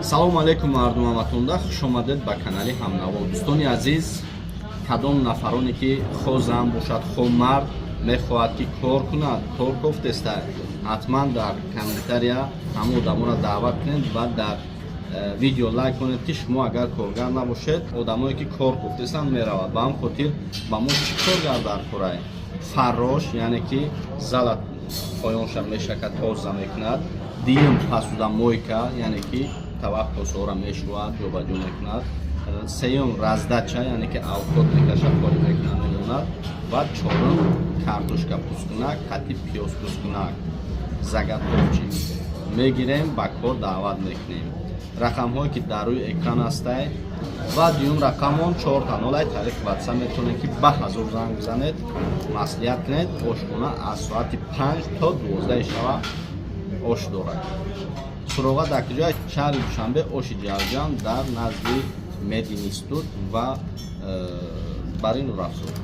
Салому алейкум, мардум ҳаматонда, хушомадед ба канали Ҳамнаво. Дӯстони азиз, кадом нафароне ки хо зан бошад, хо мард, мехоҳад ки кор кунад, кор кофтеста, ҳатман дар комментария ҳама одаморо даъват кунед ва дар видео лайк кунед, ки шумо агар коргар набошед, одамое ки кор кофтестанд, меравад. Ба ҳам хотир ба мо чӣ коргар дар корай? Фаррош, яъне ки зала поёнша мешакад, тоза мекунад. Дуюм, посудомойка, яъне ки табақ, косаҳоро мешӯяд, ҷобаҷо мекунад. Сеюм, раздача, яъне ки авқот мекашад, кори мекунад, мемонад. Ва чорум, картошка пускунак, қати пиёз пускунак, заготовчик мегирем, ба кор даъват мекунем. Рақамҳое ки дар рӯи экран ҳастай ва дуюм рақамон чорта нолай, тариқи Ватсап метавонед ки ба 1000 занг бизанед, маслиҳат кунед. Ошхона аз соати 5 то 12 шава ош дорад. Суроға дар куҷои? Шаҳри Душанбе, оши ҷалҷам, дар назди мединститут ва бар ин рафзуд.